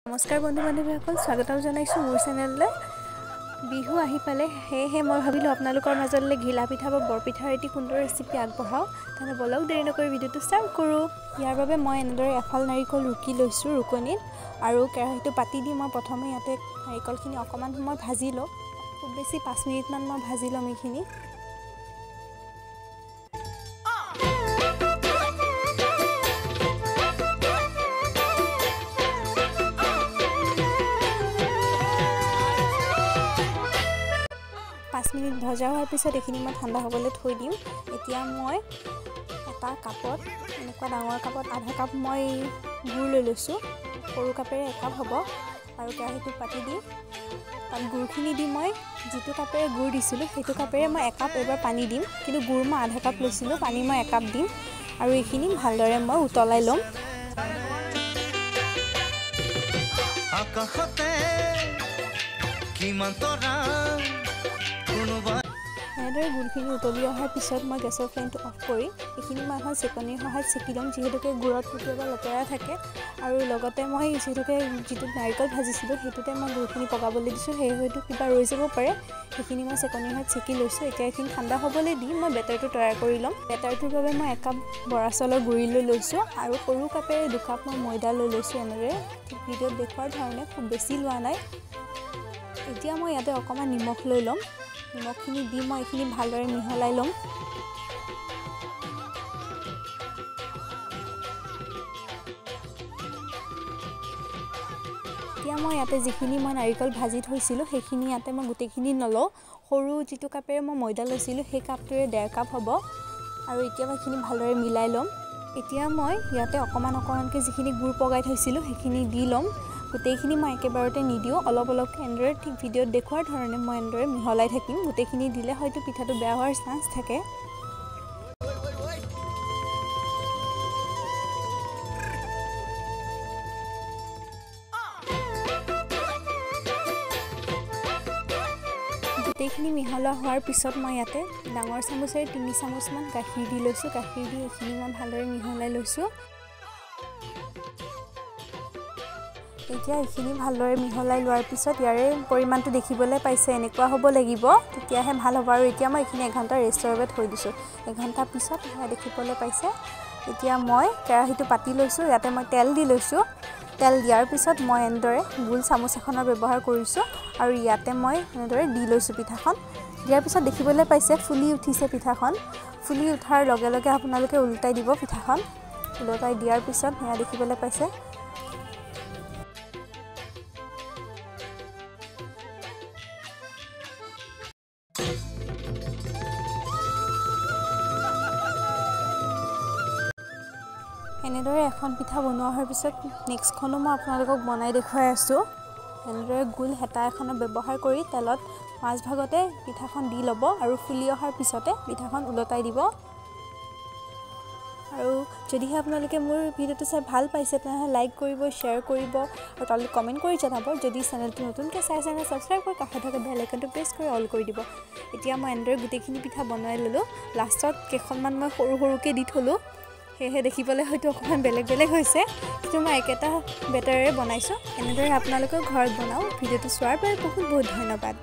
নমস্কাৰ বন্ধু বান্ধৱীসকল, স্বাগতম জনাইছোঁ মোৰ চেনেললৈ। বিহু আহি পালে, সেয়েহে মই ভাবিলোঁ আপোনালোকৰ মাজলৈ ঘিলা পিঠা বা বৰপিঠাৰ এটি সুন্দৰ ৰেচিপি আগবঢ়াওঁ। তেনে ব'লক, দেৰি নকৰি ভিডিঅ'টো ষ্টাৰ্ট কৰোঁ। ইয়াৰ বাবে মই এনেদৰে এফাল নাৰিকল ৰুকি লৈছোঁ ৰুকনিত, আৰু কেৰাহীটো পাতি দি মই প্ৰথমে ইয়াতে নাৰিকলখিনি অকণমান সময় ভাজি লওঁ। খুব বেছি 5 মিনিটমান মই ভাজি ল'ম এইখিনি। 5 মিনিট ভজা হোৱাৰ পিছত এইখিনি মই ঠাণ্ডা হ'বলৈ থৈ দিম। এতিয়া মই এটা কাপত, এনেকুৱা ডাঙৰ কাপত আধা কাপ মই গুৰ লৈ লৈছোঁ, সৰু কাপেৰে একাপ হ'ব। আৰু কেৰাহীটো পাতি দি তাত গুৰখিনি দি মই যিটো কাপেৰে গুৰ দিছিলোঁ সেইটো কাপেৰে মই একাপ এইবাৰ পানী দিম। কিন্তু গুৰ মই আধা কাপ লৈছিলোঁ, পানী মই একাপ দিম, আৰু এইখিনি ভালদৰে মই উতলাই ল'ম। আকাশতে কিমান তৰা। এনেদৰে গুৰখিনি উতলি অহাৰ পিছত মই গেছৰ ফ্লেমটো অফ কৰি এইখিনি মই এখন চেকনিৰ সহায়ত চেকি ল'ম, যিহেতুকে গুৰত কেতিয়াবা লেতেৰা থাকে, আৰু লগতে মই যিহেতুকে যিটোত নাৰিকল ভাজিছিলোঁ সেইটোতে মই গুৰখিনি পগাবলৈ দিছোঁ, সেয়ে হয়তো কিবা ৰৈ যাব পাৰে। সেইখিনি মই চেকনিৰ সহায়ত চেকি লৈছোঁ। এতিয়া এইখিনি ঠাণ্ডা হ'বলৈ দি মই বেটাৰটো তৈয়াৰ কৰি ল'ম। বেটাৰটোৰ বাবে মই একাপ বৰা চাউলৰ গুড়ি লৈ লৈছোঁ, আৰু সৰু কাপেৰে দুকাপ মই ময়দা লৈ লৈছোঁ। এনেদৰে ঠিক ভিডিঅ'ত দেখুওৱাৰ ধৰণে, খুব বেছি লোৱা নাই। এতিয়া মই ইয়াতে অকণমান নিমখ লৈ ল'ম। নিমখখিনি দি মই এইখিনি ভালদৰে মিহলাই ল'ম। এতিয়া মই ইয়াতে যিখিনি মই নাৰিকল ভাজি থৈছিলোঁ সেইখিনি ইয়াতে মই গোটেইখিনি নলওঁ। সৰু যিটো কাপেৰে মই ময়দা লৈছিলোঁ সেই কাপটোৰে ডেৰ কাপ হ'ব। আৰু এতিয়া মই এইখিনি ভালদৰে মিলাই ল'ম। এতিয়া মই ইয়াতে অকণমান অকণমানকৈ যিখিনি গুৰ পগাই থৈছিলোঁ সেইখিনি দি ল'ম। গোটেইখিনি মই একেবাৰতে নিদিওঁ, অলপ অলপকৈ এনেদৰে ঠিক ভিডিঅ'ত দেখুওৱাৰ ধৰণে মই এনেদৰে মিহলাই থাকিম। গোটেইখিনি দিলে হয়তো পিঠাটো বেয়া হোৱাৰ চান্স থাকে। গোটেইখিনি মিহলোৱা হোৱাৰ পিছত মই ইয়াতে ডাঙৰ চামুচেৰে 3 চামুচমান গাখীৰ দি লৈছোঁ। গাখীৰ দি এইখিনি মই ভালদৰে মিহলাই লৈছোঁ। এতিয়া এইখিনি ভালদৰে মিহলাই লোৱাৰ পিছত ইয়াৰে পৰিমাণটো দেখিবলৈ পাইছে, এনেকুৱা হ'ব লাগিব, তেতিয়াহে ভাল হ'ব। আৰু এতিয়া মই এইখিনি এঘণ্টা ৰেষ্টৰ বাবে থৈ দিছোঁ। এঘণ্টা পিছত সেয়া দেখিবলৈ পাইছে। এতিয়া মই কেৰাহীটো পাতি লৈছোঁ, ইয়াতে মই তেল দি লৈছোঁ। তেল দিয়াৰ পিছত মই এনেদৰে গোল চামুচ এখনৰ ব্যৱহাৰ কৰিছোঁ, আৰু ইয়াতে মই এনেদৰে দি লৈছোঁ পিঠাখন। দিয়াৰ পিছত দেখিবলৈ পাইছে ফুলি উঠিছে পিঠাখন। ফুলি উঠাৰ লগে লগে আপোনালোকে ওলোটাই দিব পিঠাখন। ওলোটাই দিয়াৰ পিছত সেয়া দেখিবলৈ পাইছে। এনেদৰে এখন পিঠা বনোৱা হোৱাৰ পিছত নেক্সটখনো মই আপোনালোকক বনাই দেখুৱাই আছোঁ। এনেদৰে গোল হেতা এখনৰ ব্যৱহাৰ কৰি তেলত মাজভাগতে পিঠাখন দি ল'ব, আৰু ফুলি অহাৰ পিছতে পিঠাখন ওলটাই দিব। আৰু যদিহে আপোনালোকে মোৰ ভিডিঅ'টো চাই ভাল পাইছে তেনেহ'লে লাইক কৰিব, শ্বেয়াৰ কৰিব আৰু তলত কমেণ্ট কৰি জনাব। যদি চেনেলটো নতুনকৈ চাই আছে তেনেহ'লে ছাবস্ক্ৰাইব কৰি কাষত থকা বেল আইকনটো প্ৰেছ কৰি অল কৰি দিব। এতিয়া মই এনেদৰে গোটেইখিনি পিঠা বনাই ল'লোঁ। লাষ্টত কেইখনমান মই সৰু সৰুকৈ দি থ'লোঁ, সেয়েহে দেখিবলৈ হয়তো অকণমান বেলেগ বেলেগ হৈছে, কিন্তু মই একেটা বেটাৰেৰে বনাইছোঁ। এনেদৰে আপোনালোকেও ঘৰত বনাওক। ভিডিঅ'টো চোৱাৰ বাবে বহুত বহুত ধন্যবাদ।